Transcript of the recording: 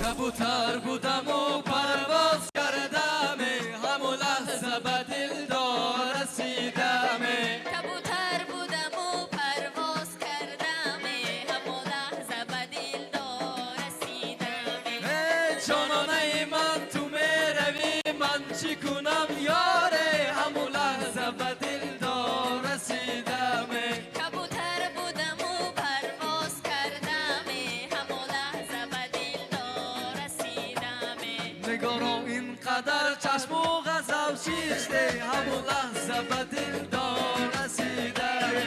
Кабутар будаму парвоз кардаме, ҳамон лаҳза ба дилдор расидаме. Кабутар будаму парвоз кардаме, ҳамон лаҳза ба дилдор расидаме. Э, ҷононаи ман, ту меравӣ, ман чӣ кунам, ёре? Ҳамон лаҳза ба дилдор расидаме. Кабутар будаму парвоз кардаме, ҳамон лаҳза ба дилдор расидаме. Нигоро, ин қадар чашму ғазаб чисте? Ҳамон лаҳза ба дилдор расидаме.